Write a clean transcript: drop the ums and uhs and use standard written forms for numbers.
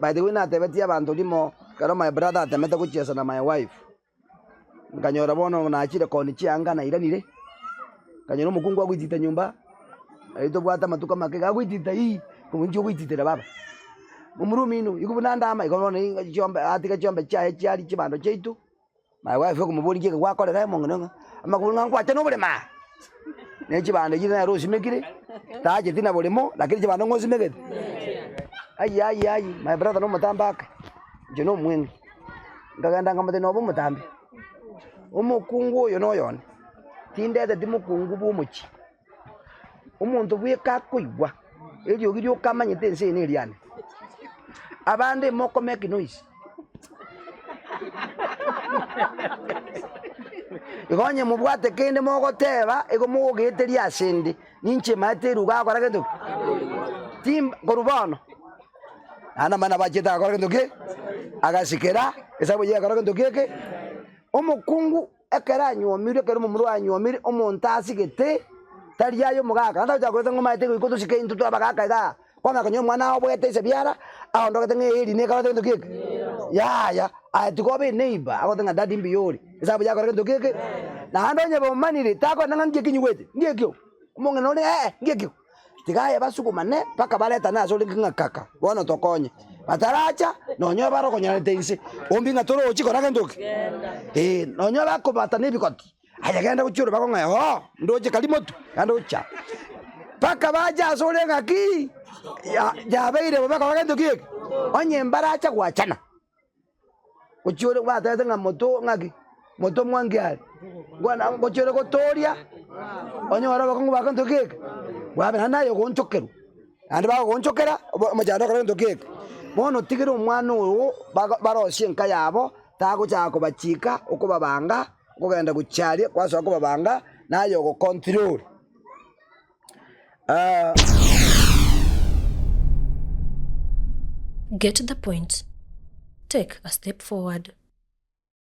By the way natebetie abanto rimo ekero my brother atemete gochiesa na my wife, nkanyora bono nachire koonia chianga nairanire, nkanyora omokungu agoitita nyomba, aye tobwate amatuko amake iga agoitita ii, inki ogoititera baba? Momura omino, igo buna ndama igo bono chiombe atiga chiombe chiaye chiaria chibando chiaito. My wife okomoboria nki gwakorera omong'ina ng'a amagoro ng'a nkwacha na oboremo aa, ne chibando echio nere osimekire, tacheti na boremo lakini chibando ng'a osimegete. Aye aye aye my brother na omotambe ake, inche na omweng'e, nkagenda nkamotebia nobe omotambe, omokungu oyo na oyone, tindeteti mokungu bwa omochie. Omonto bweka akoigwa eriogi rioka amanyete ense eye neriane. Abande moko make noise. Igo onye mobwate kende mogoteba igo mogogeteria ase 'nde, ninche maete eruga agokora gento ki? Timba korwa bono, naende amang'ana abachete agakora gento ki? Agasikera, esabu eyio egakora gento ki eke? Omokungu. Ekero anyuomirwe, ekero omomura oye anyuomire, omonto asigete, tari aye omogaka. Naende tagocha koreta ng'a omaete goika otosike intwe tore abagaka igaa. Kwamanya konya omwana obwete ise biara, aondogete ng'a eeri nekorete gento ki eke? Yaya, aye tiga obe eneighbor, agote ng'a daddy mbuya ore, esabu yakora gento ki eke? Naende onye bomanire, takoreta ng'a nki eki nyigwete, nki ekio? Omong'ina ore ee, nki ekio? Tiga aye basugumane mpaka baretane ase ore ng'a kaka, bono tokonye. Bataracha, nonya bare okonyorete inse, ombi ng'a torochi kora gento ki? Ee, nonya bakobatana ebigoti, aye genda gochia orobago ng'a oo, ndoche karia motwe, genda gochia. Mpaka bache ase ore ng'aki, ya yabeire bobe kora gento ki eke? Onye mbaracha gwachana. Gochia ore gwatebete ng'a moto ng'aki, moto mwangi are, bwana gochia ore gotoria, onyore obokong'u bwa gento ki eke, bwabe naende aye ogoonchokerwa, naende bagogoonchokera obo omochando okore gento ki eke. Bono tigera omwana oyo bago barosie enka yabo, tagochaka kobachika, okobabanga, okogenda gochia aria, kwasoa kobabanga, naye ogocontrol. Get the point. Take a step forward.